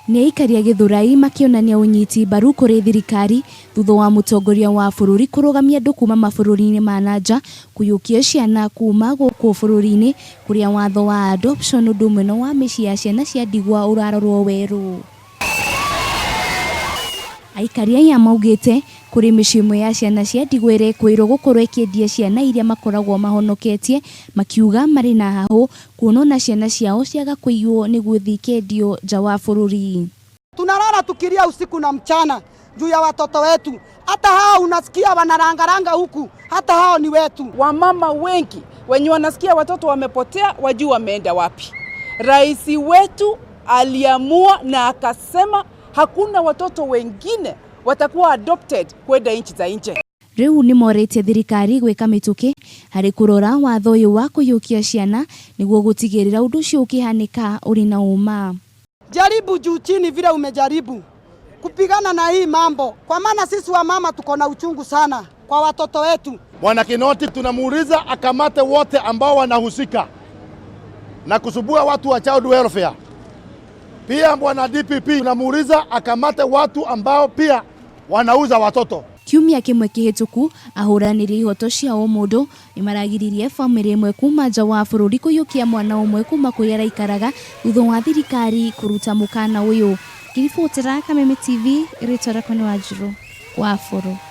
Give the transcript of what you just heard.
Nĩ aikari a Gĩthũrai makĩonania ũnyiti mbaru kũrĩ thirikari thutha wa mũtongoria wa bũrũri kũrũgamia andũ kuma mabũrũri-inĩ ma na nja kũiyũkia ciana kuma gũkũ bũrũri-inĩ kũrĩa watho wa adoption ũndũ ũmwe na wa mĩciĩ ya ciana cia ndigwa ũrarorwo werũ. Aikari aya maugĩte kũrĩ mĩciĩ ĩmwe ya ciana cia ndigwa ĩrekũĩrwo gũkorwo ĩkĩendia ciana iria makoragwo mahonoketie makiuga marĩ na hahũ kuona ona ciana ciao ciaga kũiywo nĩguo ithiĩ ikendio nja wa bũrũri. Tunalala tukilia usiku na mchana juu ya watoto wetu. Hata hao unasikia wanarangaranga huku, hata hao ni wetu. Wamama wengi wenye wanasikia watoto wamepotea, wajui wameenda wapi. Rais wetu aliamua na akasema hakuna watoto wengine watakuwa adopted kwenda nchi za nje. Rĩu nĩmorĩtie thirikari gwĩka mĩtũkĩ harĩ kũrora watho ũyũ wa kũiyũkia ciana nĩguo gũtigĩrĩra ũndũ ũcio ũkĩhanĩka ũrĩ na ũma. Jaribu juu chini vile umejaribu kupigana na hii mambo, kwa maana sisi wamama tuko na uchungu sana kwa watoto wetu. Bwana Kinoti tunamuuliza akamate wote ambao wanahusika na kusumbua watu wa child welfare. Pia bwana DPP tunamuuliza akamate watu ambao pia wanauza watoto. Kiumia kĩmwe kĩhĩtũku ahũranĩri ihoto cia ũmũndũ nĩmaragiririe bamĩrĩ ĩmwe kuma nja wa bũrũri kũiyũkia mwana ũmwe kuma kũrĩa araikaraga thutha wa thirikari kũruta mũkana ũyũ. Ngĩribotera Kameme TV, rĩtwa rĩakwa nĩ Wanjirũ wa Bũrũ.